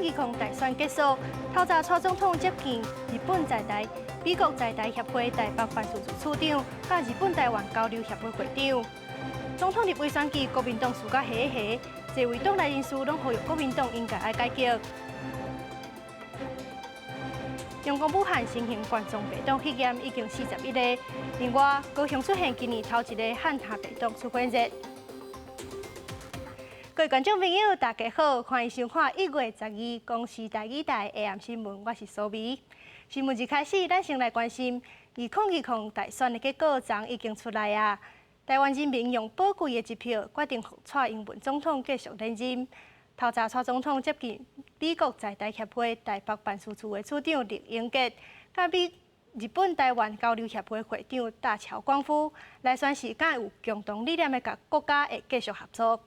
二零大選結束，透早蔡總統接見日本在台、美國在台協會台北辦事處處長，佮日本台灣交流協會會長。總統立委選舉，國民黨輸甲黑黑，濟位黨內人士攏呼籲國民黨應該愛改革。中國武漢新型冠狀病毒肺炎已經41例，另外高雄出現今年頭一个漢他病毒出現熱。各位觀眾朋友，大家好，歡迎收看1月12公視台語台下暗新聞，我是蘇美。新聞一開始，咱先來關心2020大選的結果，昨已經出來啊。台灣人民用寶貴的一票，決定予蔡英文總統繼續連任。透早蔡總統接見美國在台協會台北辦事處的處長酈英傑，佮美日本台灣交流協會會長大橋廣夫來宣示，佮有共同理念的國家會繼續合作。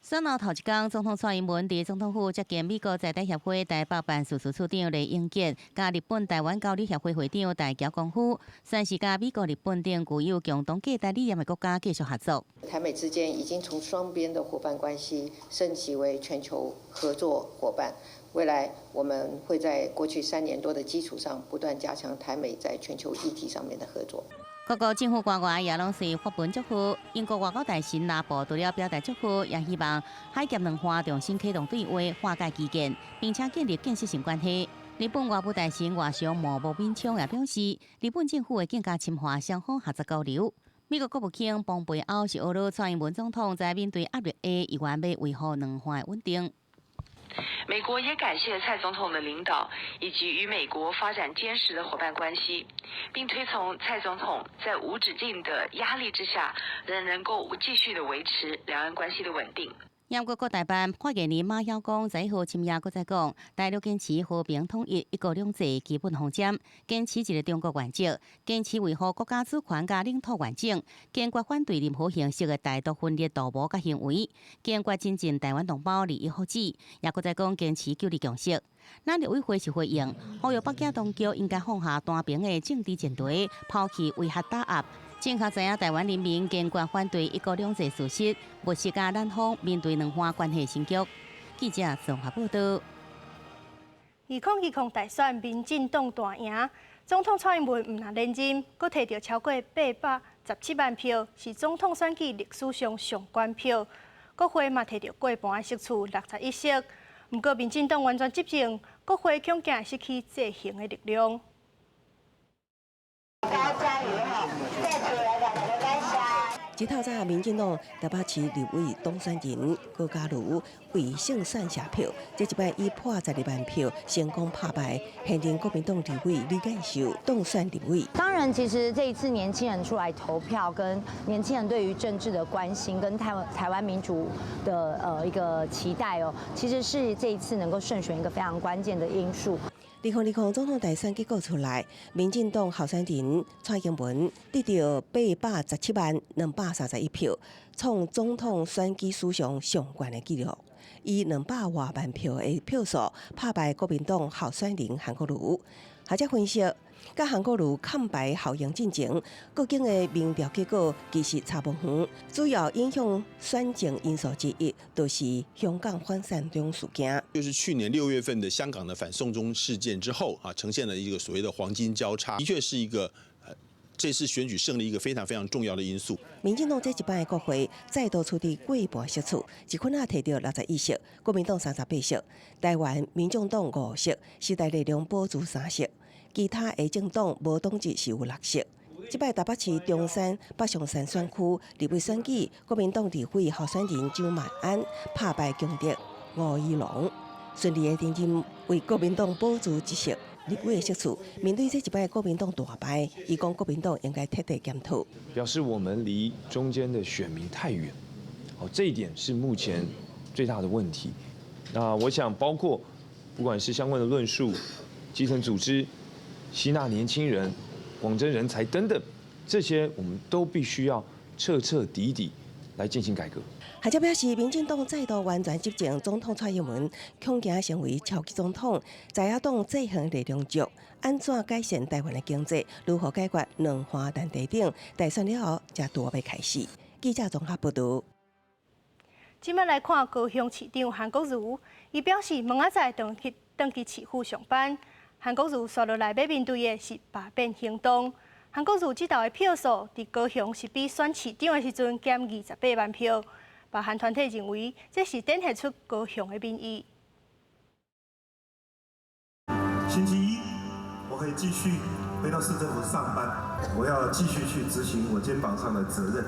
選後頭一工，總統蔡英文佇總統府接見美國在台協會台北辦事處處長酈英傑，佮日本台灣交流協會會長大橋廣夫，宣示佮美國、日本等具有共同價值理念的國家繼續合作。台美之間已經從雙邊的夥伴關係升級為全球合作夥伴。未來我們會在過去3年多的基礎上，不斷加強台美在全球議題上面的合作。各國政府官員也攏是發文祝賀。英國外交大臣拉布除了表達祝賀，也希望海峽兩岸重新啟動對話，化解歧見，並且建立建設性關係。日本外務大臣外相茂木敏充也表示，日本政府會更加深化雙方合作交流。美國國務卿蓬佩奧是呵咾蔡英文總統在面對壓力下，依然欲維護兩岸的穩定。美國也感謝蔡總統的領導，以及與美國發展堅實的夥伴關係，並推崇蔡總統在無止境的壓力之下，仍能夠繼續的維持兩岸關係的穩定。英國國台辦發言人馬曉光十一號深夜閣再講，大陸堅持和平統一、一國兩制基本方針，堅持一個中國原則，堅持維護國家主權佮領土完整，堅決反對任何形式的台獨分裂圖謀佮行為，堅決增進台灣同胞利益福祉，也閣再講堅持九二共識。咱陸委會是回應，呼籲北京當局應該放下單邊的政治前提，拋棄威嚇打壓。正確知影台灣人民堅決反對一國兩制事實，無視佮南方面對兩岸關係新局。記者綜合報道。2020大選，民進黨大贏，總統蔡英文毋但連任，閣提著超過817萬票，是總統選舉歷史上上懸票。國會嘛提著過半的席次，61席。毋過民進黨完全執政，國會恐驚失去制衡的力量。加油哈！這透早，民進黨台北市立委當選人高嘉瑜為勝算謝票，這一擺以破12萬票成功拍敗現任國民黨立委李彥秀當選立委。當然，其實這一次年輕人出來投票，跟年輕人對於政治的關心，跟台灣民主的一個期待哦，其實是這一次能夠勝選一個非常關鍵的因素。2020總統大選結果出來，民進黨候選人蔡英文得著817萬231票，創總統選舉史上上懸的紀錄，以200外萬票的票數拍敗國民黨候選人韓國瑜。學者分析，佮韓國瑜崁牌效應進前，各間的民調結果其實差無遠。主要影響選情因素之一，就是香港反送中事件。就是去年6月份的香港的反送中事件之後啊，呈現了一個所謂的黃金交叉，的確是一個這次選舉勝利一個非常非常重要的因素。民進黨這一擺的國會再度取得過半席次，一捆仔提著61席，國民黨38席，台灣民眾黨5席，時代力量保住3席，其他的政黨無黨籍是有6席。這擺台北市中山北上山選區立委選舉，國民黨立委候選人蔣萬安拍敗強敵吳怡農，順利的連任為國民黨保住一席立委的席次。面對這一擺國民黨大敗，伊講國民黨應該徹底檢討，表示我們離中間的選民太遠，哦，這一點是目前最大的問題。那我想包括不管是相關的論述、基層組織、吸納年輕人、廣徵人才等等，這些我們都必須要徹徹底底來進行改革。學者表示，民進黨再度完全執政，總統蔡英文恐驚成為超級總統，在野黨制衡力量弱，按怎改善台灣的經濟，如何解決兩岸難題等，大選了後才拄欲開始。記者綜合報道。這擺來看高雄市長韓國瑜，伊表示明仔載轉去市府上班。韓國瑜紲落來欲面對的是罷免行動。韓國瑜這投的票數，佇高雄是比選市長的時陣減28萬票。罷韓團體認為，這是展現出高雄的民意。星期一，我會繼續回到市政府上班，我要繼續去執行我肩膀上的責任。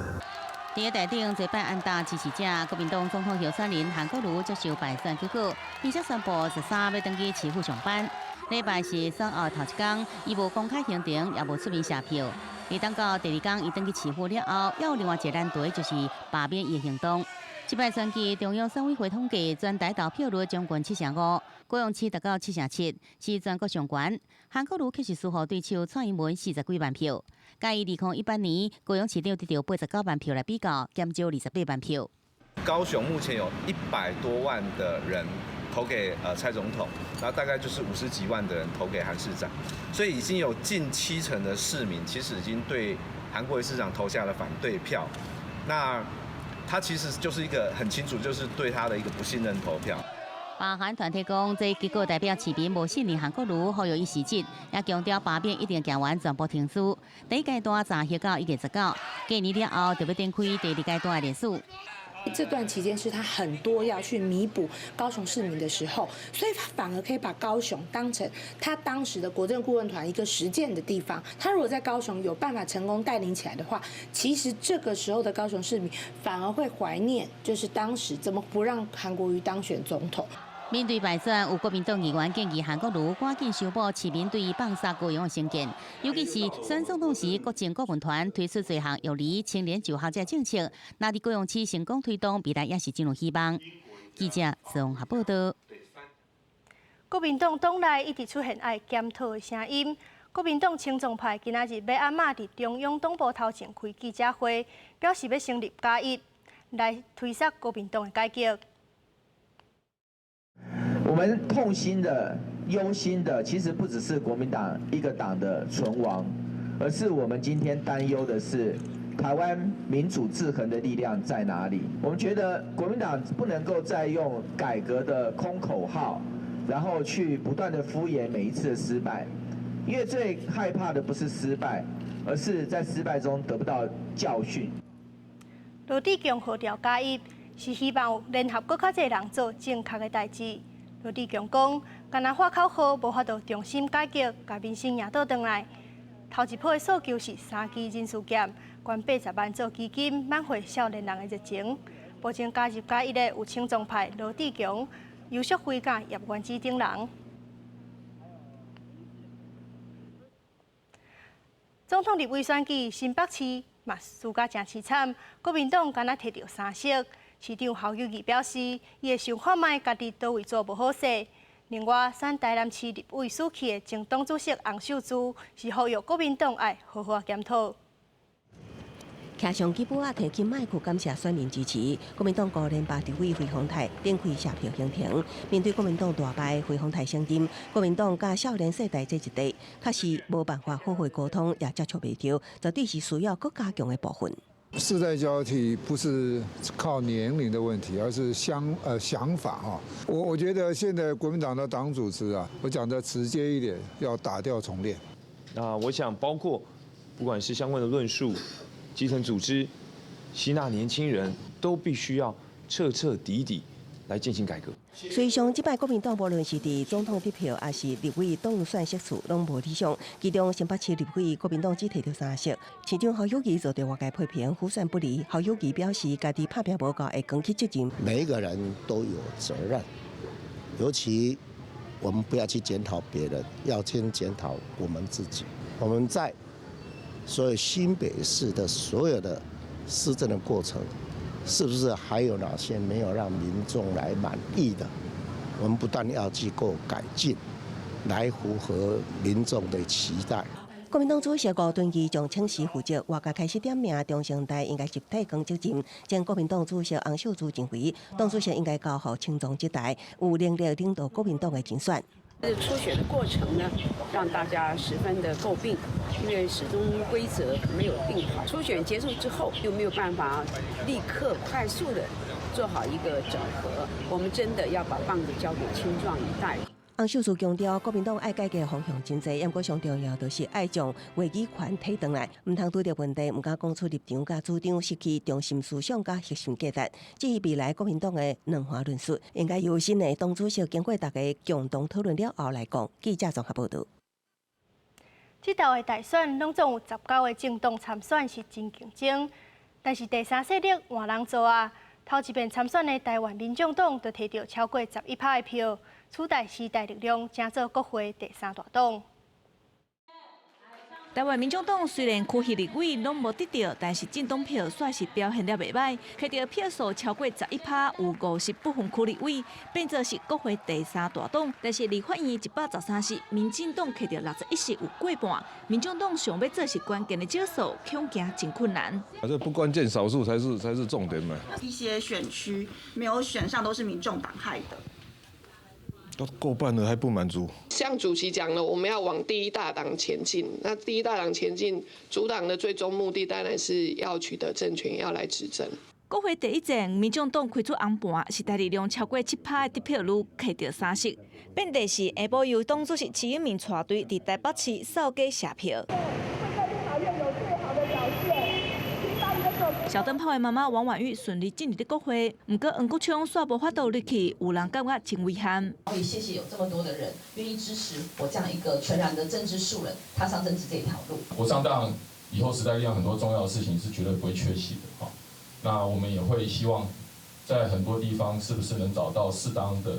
佇台頂坐擺安踏支持者，國民黨總統候選人韓國瑜接受敗選結果，並且宣布13欲轉去市府上班。禮拜是選後頭一工，伊無公開行程，也無出面謝票。伊等到第二工，伊轉去市府了後，猶有另外一個難題，就是罷免伊的行動。這擺選舉中央選委會統計，全台投票率將近7成5，高雄市達到7成7，是全國上懸。韓國瑜卻是輸予對手蔡英文40幾萬票，佮伊2018年高雄市長得著89萬票來比較，減少28萬票。高雄目前有100多萬的人投給蔡總統，然後大概就是50幾萬的人投給韓市長，所以已經有近7成的市民其實已經對韓國瑜市長投下了反對票。那他其實就是一個很清楚，就是對他的一個不信任投票。罷韓團體講，這結果代表市民無信任韓國瑜，呼籲伊辭職，也強調罷免一定行完全部程序。第一階段昨歇到1月19，過年了後就欲展開第二階段的連署。這段期間是他很多要去彌補高雄市民的時候，所以他反而可以把高雄當成他當時的國政顧問團一個實踐的地方。他如果在高雄有辦法成功帶領起來的話，其實這個時候的高雄市民反而會懷念，就是當時怎麼不讓韓國瑜當選總統。面對敗選，有國民黨議員建議韓國瑜趕緊修補市民對伊放殺高雄的成見，尤其是選總統時，國政顧問團推出濟項育兒青年就學這政策，若佇高雄市成功推動，未來也是真有希望。記者綜合報道。國民黨黨內一直出現愛檢討的聲音。國民黨青壯派今仔日欲暗暝佇中央黨部頭前開記者會，表示欲成立加一來推捒國民黨的改革。我們痛心的、憂心的，其實不只是國民黨一個黨的存亡，而是我們今天擔憂的是台灣民主制衡的力量在哪裡？我們覺得國民黨不能夠再用改革的空口號，然後去不斷的敷衍每一次的失敗，因為最害怕的不是失敗，而是在失敗中得不到教訓。羅智強號召加一，是希望聯合閣較濟人做正確的代誌。羅智強講，干焦喊口號，無法度重新改革，共民生贏倒轉來。頭一波的訴求是三期人事劍，捐80萬做基金，挽回少年人的熱情。目前加入加一的有青壯派羅智強、游淑慧佮葉元之等人。總統立委選舉，新北市嘛輸甲誠悽慘，國民黨干焦摕著3席。市長侯友宜表示，伊會想看覓家己佗位做無好勢。另外，選台南市立委輸去的前黨主席洪秀柱是呼籲國民黨愛好好檢討。騎上吉普仔提起麥克感謝選民支持，國民黨高連巴立委費鴻泰展開謝票行程。面對國民黨大敗，費鴻泰承認國民黨佮少年世代這一代確實無辦法好好溝通，也接觸袂著，絕對是需要閣加強的部分。世代交替不是靠年齡的問題，而是想法哈。我覺得現在國民黨的黨組織啊，我講的直接一點，要打掉重練。那我想包括不管是相關的論述、基層組織、吸納年輕人，都必須要徹徹底底來進行改革。隨上這擺國民黨無論是佇總統得票，抑是立委當選席次，攏無理想。其中新北市立委國民黨只摕著3席，市長侯友宜遭著外界批評輔選不利。侯友宜表示，家己拍拚無夠，會扛起責任。每一個人都有責任，尤其我們不要去檢討別人，要先檢討我們自己。我們在所有新北市的所有的施政的過程，是不是還有哪些沒有讓民眾來滿意的？我們不斷要去做改進，來符合民眾的期待。國民黨主席吳敦義將請辭負責，外界開始點名中生代應該集體扛責任。前國民黨主席洪秀柱認為，黨主席應該交予青壯這代，有能力領導國民黨的競選。初選的過程呢，讓大家十分的詬病，因為始終規則沒有定好。初選結束之後，又沒有辦法立刻快速的做好一個整合。我們真的要把棒子交給青壯一代。洪秀柱強調，國民黨愛改革方向真濟，毋過上重要就是愛將話語權提轉來，毋通拄著問題，毋敢講出立場佮主張，失去中心思想佮核心價值。至於未來國民黨的兩環論述，應該由新的黨主席經過大家共同討論了後來講。記者綜合報導。這道的大選攏總有19個政黨參選，是真競爭。但是第三勢力換人做啊，頭一遍參選的台灣民眾黨就提著超過11%的票，取代時代力量，成做國會第三大黨。台灣民眾黨雖然區域立委攏無得著，但是政黨票煞是表現得袂䆀，提著票數超過11%，有50不分區立委，變做是國會第三大黨。但是立法院113席，民進黨提著61席有過半，民眾黨想欲做是關鍵的少數，恐驚真困難。啊，這不關鍵少數才是重點嘛。一些選區沒有選上，都是民眾黨害的。都過半了還不滿足？像主席講了，我們要往第一大黨前進。那第一大黨前進，組黨的最終目的當然是要取得政權，要來執政。國會第一戰，民眾黨開出紅盤，時代力量超過7%的得票率，提著3席。變第是下晡由黨主席徐英明帶隊佇台北市掃街謝票。小燈泡的媽媽王婉諭順利進入國會，毋過黃國昌煞無法度入去，有人感覺真遺憾。也謝謝有這麼多的人願意支持我這樣一個全然的政治素人踏上政治這一條路。我上當以後時代力量很多重要的事情是絕對不會缺席的。那我們也會希望在很多地方是不是能找到適當的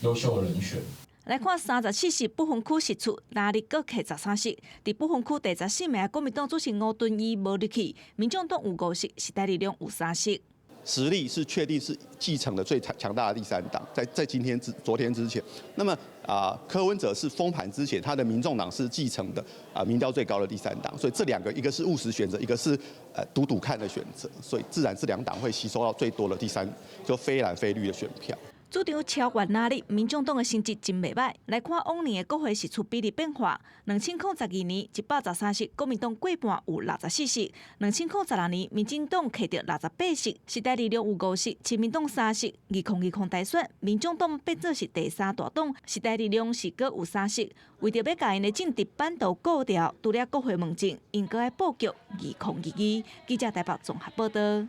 優秀人選。來看34席不分區席次，藍綠各提13席。佇不分區第14名，國民黨主席吳敦義無入去，民眾黨有5席，時代力量有3席。實力是確定是繼承了最強大的第三黨，在今天之昨天之前，那麼啊柯文哲是封盤之前，他的民眾黨是繼承的啊民調最高的第三黨，所以這兩個一個是務實選擇，一個是賭賭看的選擇，所以自然這兩黨會吸收到最多的第三就非藍非綠的選票。主張超越藍綠，民眾黨的成績真袂䆀。來看往年的國會席次比例變化，2012年113席，國民黨過半有64席；2016年民進黨提著68席，時代力量有5席，親民黨3席。2020大選，民眾黨變做是第三大黨，時代力量是閣有3席。為著欲共𪜶的政治版圖顧牢，除了國會問政，𪜶閣愛布局2022。記者台北綜合報導。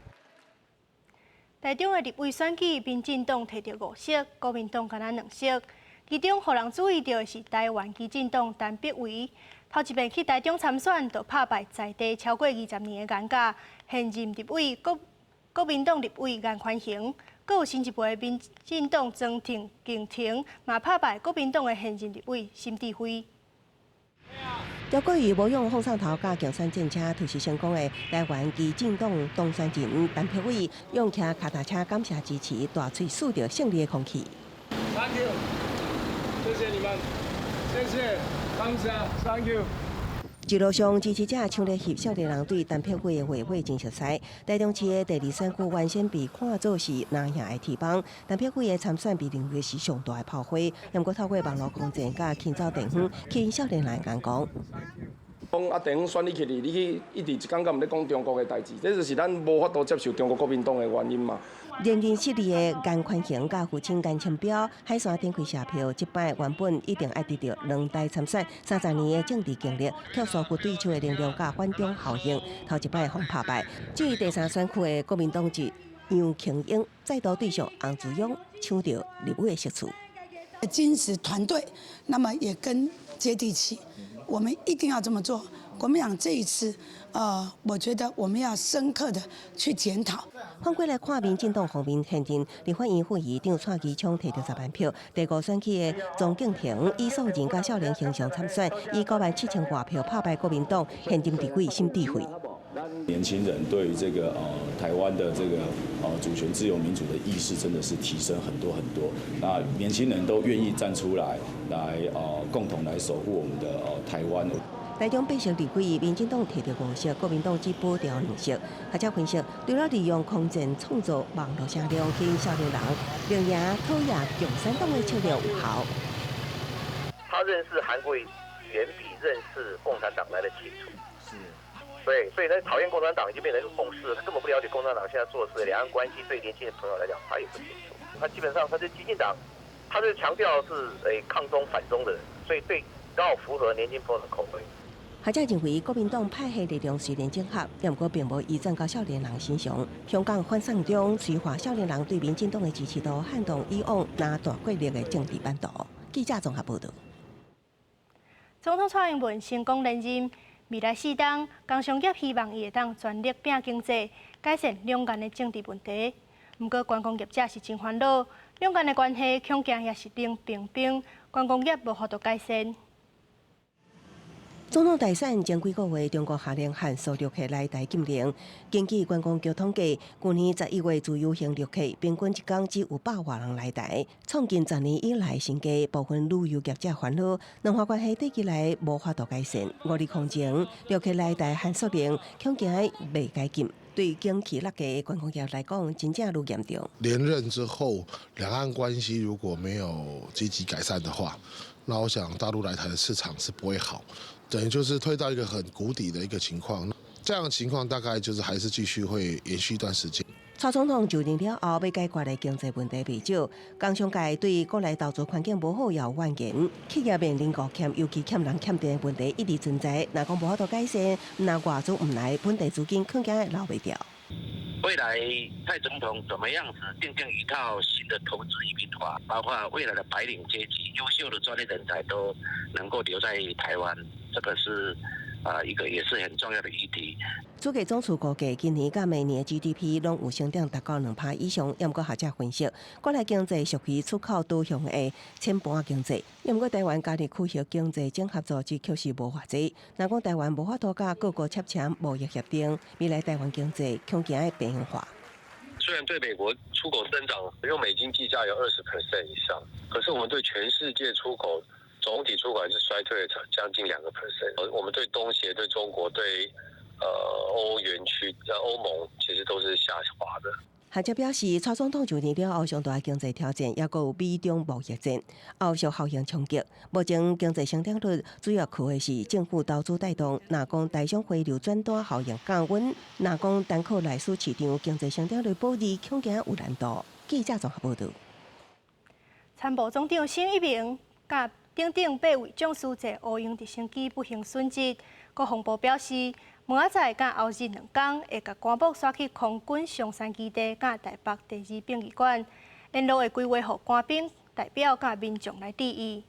台中的立委選舉，民進黨提著5席，國民黨干焦2席。其中，予人注意著的是台灣基進黨陳柏惟，頭一遍去台中參選，就拍敗在地超過20年的顏家現任立委國民黨立委顏寬恆，閣有新一輩民進黨莊敬庭，嘛拍敗國民黨的現任立委沈智輝。趙國瑜無用風送頭佮競選戰車突襲成功的台灣基進黨當選人陳柏惟，用騎跤踏車感謝支持，大喙吸著勝利的空氣。 Thank you，謝謝你們，謝謝，感謝，Thank you。一路上支持者搶咧翕少年人對陳柏惟的話尾真熟似。台中市的第二選區原先被看作是藍營的鐵幫，陳柏惟的參選被認為是上大的炮灰。毋過透過網路空戰佮輕走電訪，吸引少年人眼光。講啊，地方選你去，你去一直一工敢毋咧講中國的代誌，這就是咱無法度接受中國國民黨的原因嘛。連任失利的顏寬恆佮父親顏清標海山展開謝票，這擺原本一定愛得著兩代參選30年的政治經歷，卻疏忽對手的能量佮反中效應，頭一擺予拍敗。至於第三選區的國民黨籍楊瓊英，再度對上洪慈庸，搶著立委的席次。堅持團隊，那麼也跟接地氣，我們一定要這麼做。國民黨這一次，我覺得我們要深刻的去檢討。反過來看，民進黨方面，現任立法院副議長蔡其昌提著10萬票，第五選區的莊敬庭以素人佮少年形象參選，以9萬7千外票拍敗國民黨現任立委沈智慧。年輕人對於這個台灣的這個主權自由民主的意識，真的是提升很多很多。那年輕人都願意站出來，來共同來守護我們的台灣。台中八席立委，民進黨提著5席，國民黨只保牢2席。學者分析，除了利用空戰創造網路聲量，吸引少年人，並贏討厭共產黨的策略有效。他認識韓國瑜遠比認識共產黨來得清楚。是。對，所以呢，討厭共產黨已經變成一個共識，他根本不了解共產黨現在做的事，兩岸關係對年輕的朋友來講，他也不清楚。他基本上他是激進黨，他是強調是抗中反中的人，所以對剛好符合年輕朋友的口味。學者認為，國民黨派系力量雖然整合，毋過並無移轉到少年人身上。香港反送中催化少年人對民進黨的支持度撼動以往拿大國力的政治版圖。記者綜合報導。總統蔡英文成功連任，未來四冬，工商業希望伊會當全力拼經濟，改善兩岸的政治問題。毋過觀光業者是真煩惱，兩岸的關係恐驚也是冷冰冰，觀光業無法度改善。總統大選前幾個月，中國下令限縮旅客來台禁令。根據觀光局統計，去年11月自由行旅客平均一工只有100外人來台，創近10年以來新低。部分旅遊業者煩惱，兩岸關係短期內無法度改善。五二空前，旅客來台限縮令，恐驚未解禁，對景氣落低的觀光業來講，真正愈嚴重。連任之後，兩岸關係如果沒有積極改善的話，那我想大陸來台的市場是不會好。等於就是退到一個很谷底的一個情況，這樣的情況大概就是還是繼續會延續一段時間。蔡總統就任了後，欲解決的經濟問題袂少，工商界對國內投資環境無好也有怨言，企業面臨五欠，尤其欠人欠電的問題一直存在。若講無法度改善，若外資毋來，本地資金恐驚留袂牢。未來蔡總統怎麼樣子訂定一套新的投資移民法，包括未來的白領階級、優秀的專業人才都能夠留在台灣，這個是一個也是很重要的議題。主計總處估計，今年佮明年 GDP 攏有成長達到2%以上。毋過學者分析，國內經濟屬於出口導向的淺盤經濟。毋過台灣加入區域經濟整合組織卻是無偌濟。若講台灣無法度佮各國簽貿易協定，未來台灣經濟恐驚會邊緣化。雖然對美國出口增長用美金計價有20% 以上，可是我們對全世界出口總體出口還是衰退了將近2%。我們對東協、對中國、對歐元區、歐盟其實都是下滑的。學者表示，蔡總統就任了後，上大經濟挑戰，抑閣有美中貿易戰，後續效應衝擊。目前經濟成長率主要靠的是政府投資帶動，若講台商回流轉單效應降溫，若講單靠內需市場經濟成長率保二，恐驚有難度。記者綜合報導。參謀總長沈一鳴佮等等八位將士坐烏鷹直升機不幸殉職。國防部表示，明仔載佮後日兩工會共棺木徙去空軍松山基地佮台北第二殯儀館，沿路會規劃予官兵代表佮民眾來致意。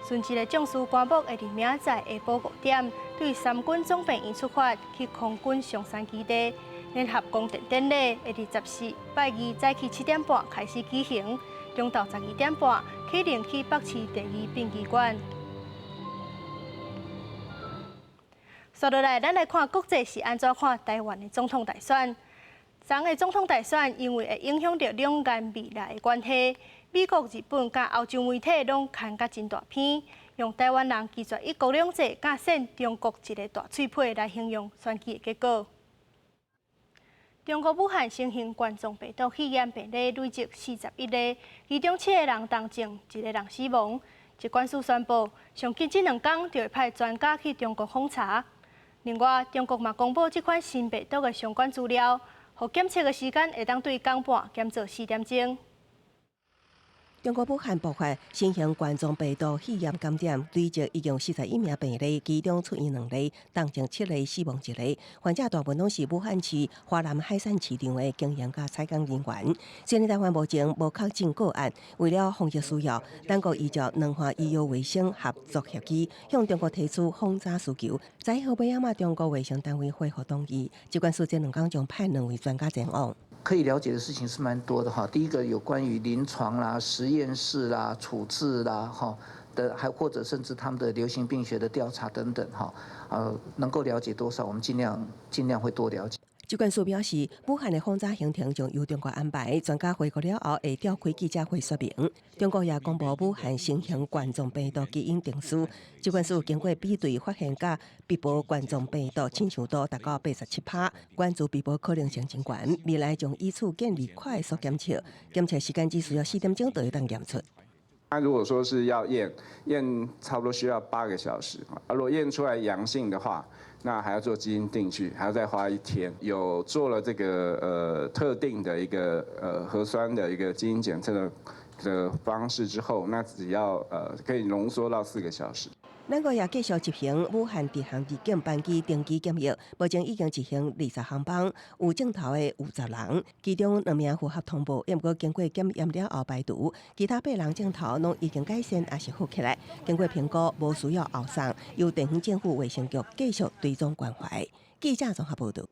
殉職的將士棺木會佇明仔載下晡5點，對三軍總病院出發去空軍松山基地，聯合公奠典禮會佇14拜二早起7點半開始舉行，中晝12點半啟程去北市第二殯儀館。接落來，咱來看國際是按怎看台灣的總統大選。昨的總統大選，因為會影響著兩岸未來的關係，美國、日本佮歐洲媒體攏刊甲真大篇，用台灣人拒絕一國兩制，佮扇中國一个大喙皮來形容選舉的結果。中國武漢新型冠狀病毒肺炎病例累積41例，其中7個人重症，1個人死亡。疾管署宣布，上緊這兩工就會派專家去中國訪查。另外，中國嘛公布這款新病毒的相關資料，予檢測的時間會當對工半減做4點鐘。中國武漢爆發新型冠狀病毒肺炎感染，累計已經41名病例，其中出院2例，重症7例，死亡1例。患者大部分攏是武漢市華南海鮮市場的經營佮採購人員。雖然台灣目前無確診個案，為了防疫需要，當局依照兩岸醫藥衛生合作協議，向中國提出訪查需求。在後尾仔，中國衛生單位回覆同意，疾管署這兩工將派兩位專家前往。可以了解的事情是蠻多的哈。第一個有關於臨床啦、實驗室啦、處置啦，哈的，還或者甚至他們的流行病學的調查等等哈，能夠了解多少，我們盡量會多了解。疾管署表示，武漢的訪查行程將由中國安排，專家回國了後會召開記者會說明。中國也公布武漢新型冠狀病毒基因定序，疾管署經過比對發現，佮鼻部冠狀病毒親像度達到87%，關注鼻部可能性真懸。未來將以此建立快速檢測，檢測時間只需要4點鐘就會當驗出。那如果說是要驗，驗差不多需要8個小時。啊，如果驗出來陽性的話，那還要做基因定序，還要再花一天。有做了這個特定的一個核酸的一個基因檢測的方式之後，那只要可以濃縮到4個小時。咱國也繼續執行武漢直航離境班機定期檢疫，目前已經執行20航班，有症頭的有10人，其中兩名符合通報，毋過經過檢驗了後排除，其他八人症頭攏已經改善，抑是好起來。經過評估，無需要後送，由地方政府衛生局繼續追蹤關懷。記者綜合報導。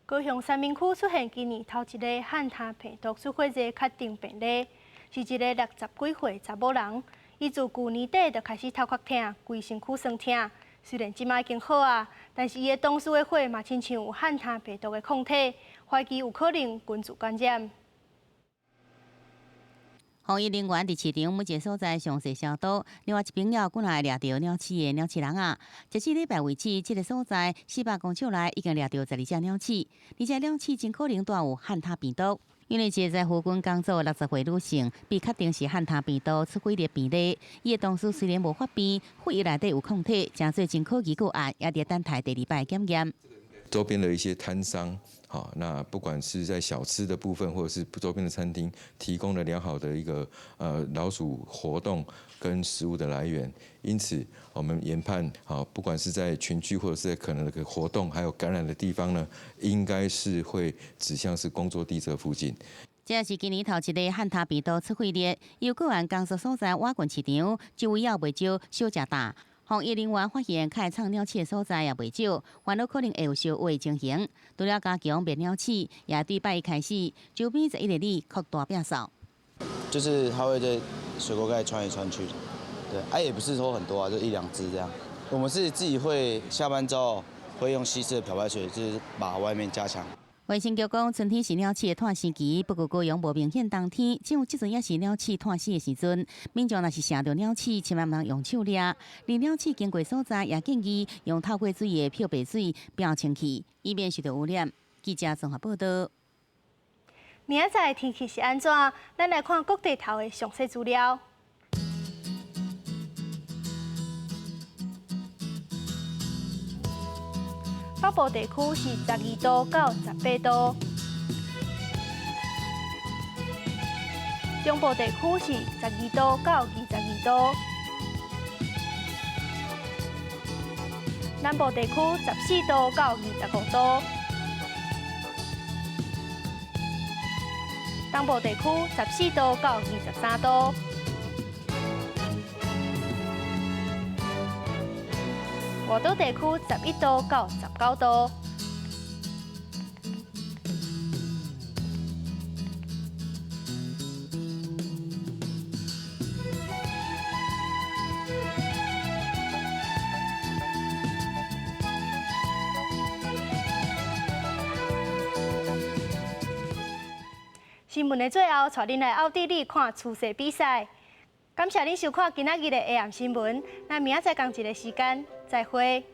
高雄三民區出現今年頭一个漢他病毒出血熱確定病例，是一个60幾歲查某人。伊自舊年底就開始頭殼疼，規身軀痠疼。雖然這擺已經好啊，但是伊的同事的血嘛親像有漢他病毒的抗體，懷疑有可能群聚感染。防疫人員佇市場每一个所在詳細消毒，另外一邊也有幾若會掠著鳥鼠的鳥鼠籠仔。截至禮拜為止，這个所在400公尺內已經掠著12隻鳥鼠，而且鳥鼠真可能帶有漢他病毒。因為一个在附近工作的60歲女性被確定是漢他病毒出血熱病例，伊的同事雖然無發病，血液內底有抗體，誠濟真可疑個案，也佇等待第二擺檢驗。周邊的一些攤商，好，那不管是在小吃的部分，或者是周邊的餐廳，提供了良好的一個老鼠活動跟食物的來源，因此我們研判，好，不管是在群聚或者是在可能的活動，還有感染的地方呢，應該是會指向是工作地這附近。這是今年頭一個漢他病毒出血熱，由個案工作所在瓦郡市場周圍也袂少小食檔。防疫人員發現開藏鳥鼠的所在也袂少，煩惱可能會有相會情形。除了加強滅鳥鼠，也對拜一開始，周邊11里擴大摒掃。就是它會在水鍋蓋竄來竄去，對，啊也不是說很多啊，就一兩隻這樣。我們是自己會下班之後會用稀釋的漂白水，就是把外面加強。衛生局講，春天是鳥鼠的湠生期，不過高雄無明顯冬天，只有這陣也是鳥鼠湠死的時陣。民眾若是晟著鳥鼠，千萬毋通用手掠。連鳥鼠經過所在，也建議用透過水的漂白水標清氣，以免受到污染。記者綜合報道。明仔載天氣是按怎？咱來看各地頭的詳細資料。北部地區是12度到18度，中部地區是12度到22度，南部地區14度到25度，東部地區14度到23度，外島地區11度到19度。新聞的最後，帶恁來奧地利看廚師比賽。感謝恁收看今仔日的下暗新聞，咱明仔載仝一个時間再會。